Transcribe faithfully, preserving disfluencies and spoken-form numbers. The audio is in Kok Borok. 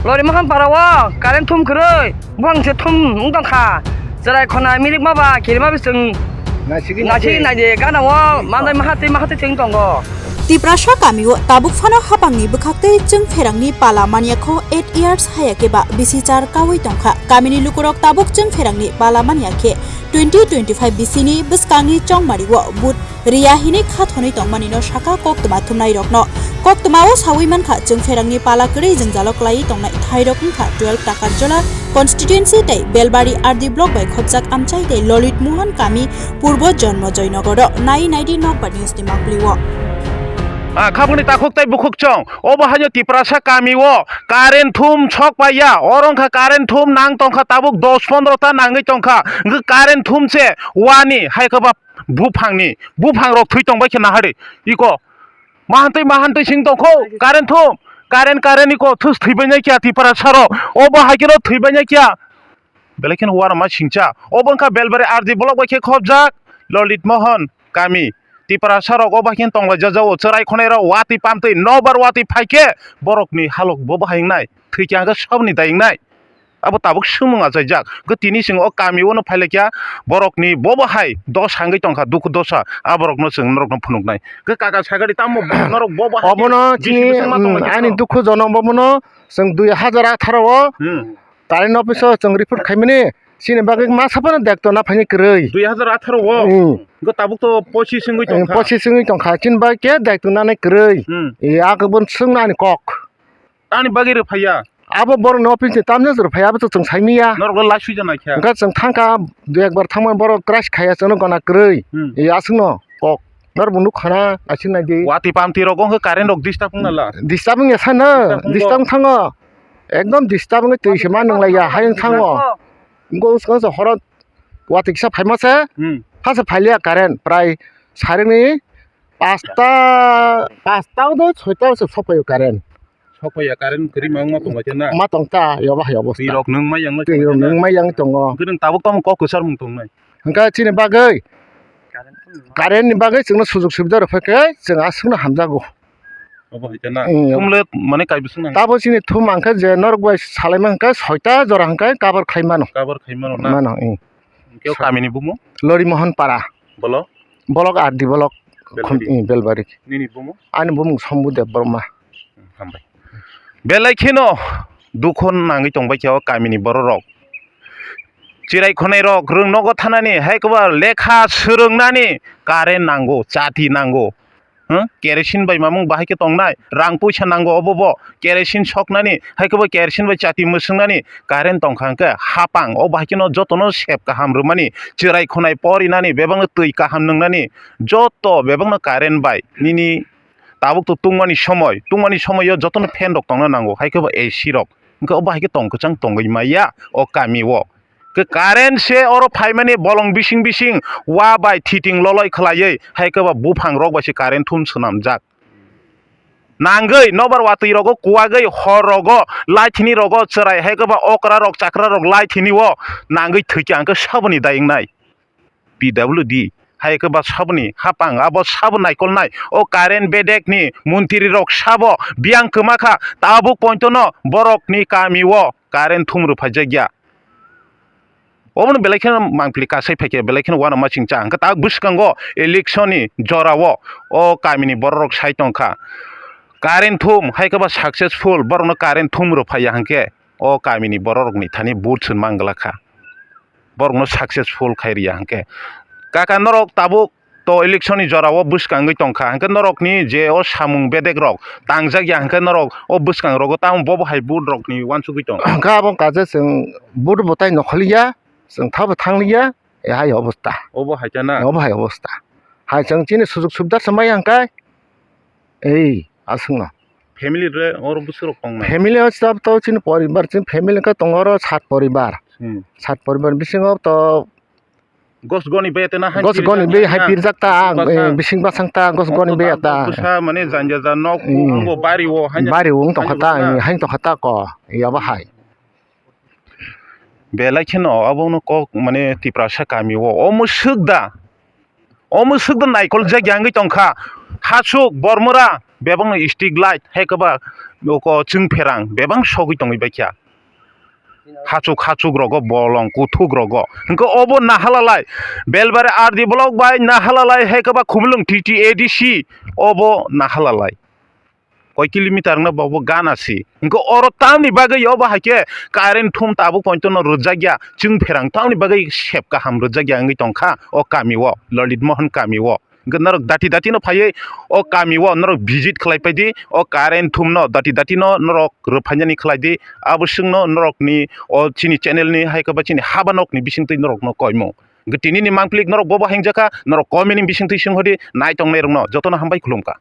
Lori Mohan para o current thum kwrwi, buphang se thum wng tong kha. Chwrai khona milik ma ba, kiri ma bising. Naisigi naisigi naidi gana o, manai mahatwi mahatwi thwng tongo. Tiprasa kamio tabuk phano hapangni bwkhaktwi chwngpherangni pala manya kho eight years haya khe ba bisi char kaui tong kha. Kamini lukurok tabuk chwngpherangni pala manya khe twenty twenty-five bisini bwskangni chongmario vote riya hini kha thonwi tongmani no saka koktwma thumnai rokno. Koktwma o saui mankha, chwngpherangni pala kwrwi jwngjalo kwlaiwi tongnai thairok wngkha twelve Takarjola constituency tei Belbari R D block bai khopjak amchai tei Lolit Mohan kami Purbo Jonmojoy Nogoro. Nai naidi Nokbar News ni mangpili o. Ah, khabangni takhuk tei bukhuk chong. Obo haino Tiprasa kami o current thum sok paiya. Oro wngkha current thum nang tongkha tabuk dos pondro ta nangwi tongkha. Wngkha current thum se wani hai khe ba buphangni, buphang rok thwi tongbai khe nahari. Iko. Mahantwi, mahantwi sing tongkho. Current thum. Current, current iko thus thwibai nai kya Tiprasa rok. Obo hai khe no thwibai nai kya. Belai kheno uanama singcha. Obo wngkha Belbari R D block bai khe khopjak Lolit Mohan kami. Tiprasa rok obo hai kheno tonglaijak jao. Chwrai khonai rok watwi pamtwi nobar watwi phai khe borokni halok bo bahai wngnai. Thwi khe ang khe saboni dai wngnai. Abo tabuk swngmung achaijak. Hwnkhe tini chwng o kami o no phai lai kha borokni bo bahai dos hangwi tong kha dukhu dosa. Aborokno chwng norokno phunuknai. Hwnkhe kaka sagari tamo norok bo bahai khe obono bisi chini, bwswk ma tong lai kha ani no? Dukhu jono obono chwng dui hajar atharo o Hmm. Current office o chwng report khaimani, chini bagwi masa phano dekto na phaini kwrwi. Dui hajar atharo o? Hmm. Hwnkhe tabuk to pochis wngwi tong kha. Pochis wngwi tong kha, chini bagwi khe dekto nanai kwrwi. Hmm. E, a khe bon swngna ani kok. Ani bagwi rw phaiya? Abo borokni office ni tamjani rw phaiya, abo to chwng saimanya. Norok lai suija nai kha? Hwnkhe chwng thang kha, dui ekbar thangmani borok crash khaiya chwngno gana kwrwi. Hmm. E, aswkno kok. Norok bo nuk khana, aswk nai di. Watwi pamtwi rogo hwnkhe current rok disturb wngna la? Disturb wngya sano, disturb wngya. Disturb wngthango. Ekdom disturb wngwi twi se ma nwnglaiya, hayung thango. Wngkha wngkha se horo watwi kisa phaima se, Hmm. Phasa phailiya current, prai saringni pasta, pasta do soita se sokphaio current. Sokphaiya current kwrwi ma wngma tonglaikhe na? Ma tongta, yobo hai obosta. Twi rok nwng mai yang lai tonglaikhe na? Twi rok nwng mai yang tongo. Hwnkhe nwng tabuk tamo kok kwchar mung tongnai? Hwnkhe chini bagwi, current ni bagwi chwngno sujug subida rwphaikhe chwng aswkno hamjago. Obo hai khe na? Mm. Thumle mane kaibising nang? Tabo chini thum ang khe je norok bai salaima hwnkhe soita jora hwnkhe cover khai mano. Cover khai mano na? Mano, mm. Hwnkhe o kamini bumung? Lori Mohon Para. Bolo? Bolok R D bolok. Belbari? Khum-, mm, Belbari. Nini bumung? Ani bumung Sombu Debbarma. Hambai. Belai kheno dukho nangwi tongbai khe o kamini bororok. Chirai khonai rok rwng nogo thanani, hai koba lekha swrwngnani current nango, chati nango. Huh? Kerosene bai mamung bahai khe tongnai, rang puisa nango obo bo. Kerosene soknani, hai koba kerosene bai chati mwswngnani current tongkha hwnkhe hapang, o bahai kheno jotono sep kaham rwmani, chirai khonai porinani, bebakno twi kaham nwngnani, joto bebakno current bai nini tabuk to tungmani somoi, tungmani somoio jotono fan rok tongna nango, hai khe bo A C rok. Hwnkhe obo hai khe tong kwchang tongwi maya o kami o. Khe current se oro phaimani bolong bising bising wa bai thiting loloi khwlaiwi, hai khe bo buphang rok bai se current thum swnamjak. Nangwi nobar watwi rogo kuwagwi hor rogo lai thini rogo chwrai hai khe bo okra rok chakra rok lai thini o nangwi thwikhe ang khe saboni dai wngnai. P W D, hai khe ba saboni hapang, abo sabo naikolnai, o current bedek ni montri rok sabo biyang kwma kha, tabuk pointo no borok ni kami o current thum rw phaijak ya. Obono belai kheno mangpili kasai phaikhe belai kheno uanama chingcha, hwnkhe ta bwskango election ni jora o, o kami ni borok rok sai tongkha, current thum hai khe ba successful, borok no current thum rw phaiya hwnkhe. O kamini bororokni thani vote swnma wngla kha, borokno successful khai riya hwnkhe. Kaka norok tabuk to election ni jora o bwskangwi tongkha, hwnkhe norokni je o samung bedek rok tangjak ya hwnkhe norok o bwskang rogo tamo bobo hai vote rokni uansugwi tong? Hwnkhe abo kaje chwng vote bo tai nokholiya, chwng thabo thangliya, e hai obosta. Obo hai khe na? Obo hai obosta. Hai chwng chini sujug subida se maya hwnkhe, ei aswkno. Family re oro bwswk rok tongnai? Family o chwng to chini poribar, chini family khe tongo oro sat poribar. Hmm. Sat poribar bisingo to gos goni be tena hai gos goni be hai pirjak ta, bising basang ta, gos goni be ta. Bwsa mane janja ja nok, hmm, ango bari o, hai bari o wng tongkha ta, hai tongkha ta ko, yaba hai. Belai kheno abono kok mane Tiprasa kami o, o mwswk da, o mwswk da naikol jak ya wngwi tongkha. Hasuk, Bormora, bebakno street light hai khe ba oko chwng pherang bebak sogwi tongwi baikha. Hachuk hachuk rogo bolong kuthuk rogo hwnkhe obo nahalalai Belbari R D block bai nahalalai hai khe ba Khumulwng T T A D C obo nahalalai. Koi kilometer wngna bobo gana si. Hingke oro tamni bagwi obo hai khe current thum tabuk pointo no rwjakya, chwng pherang tamni bagwi sep kaham rwjakya wngwi tongkha o kami o, Lalit Mohan kami o. Hingke norok dati dati no phaiwi o kami o norok visit khlai paidi, o current thum no dati dati no norok rwphainani khlai di, abo swngno norokni o chini channel ni hai khe ba chini haba nokni bisingtwi norokno koimung. Hingke tinini mangpili norok bobo hengjakha, norok comment ni bisingtwi swnghodi, nai tongnai rokno jotono hambai khulumkha.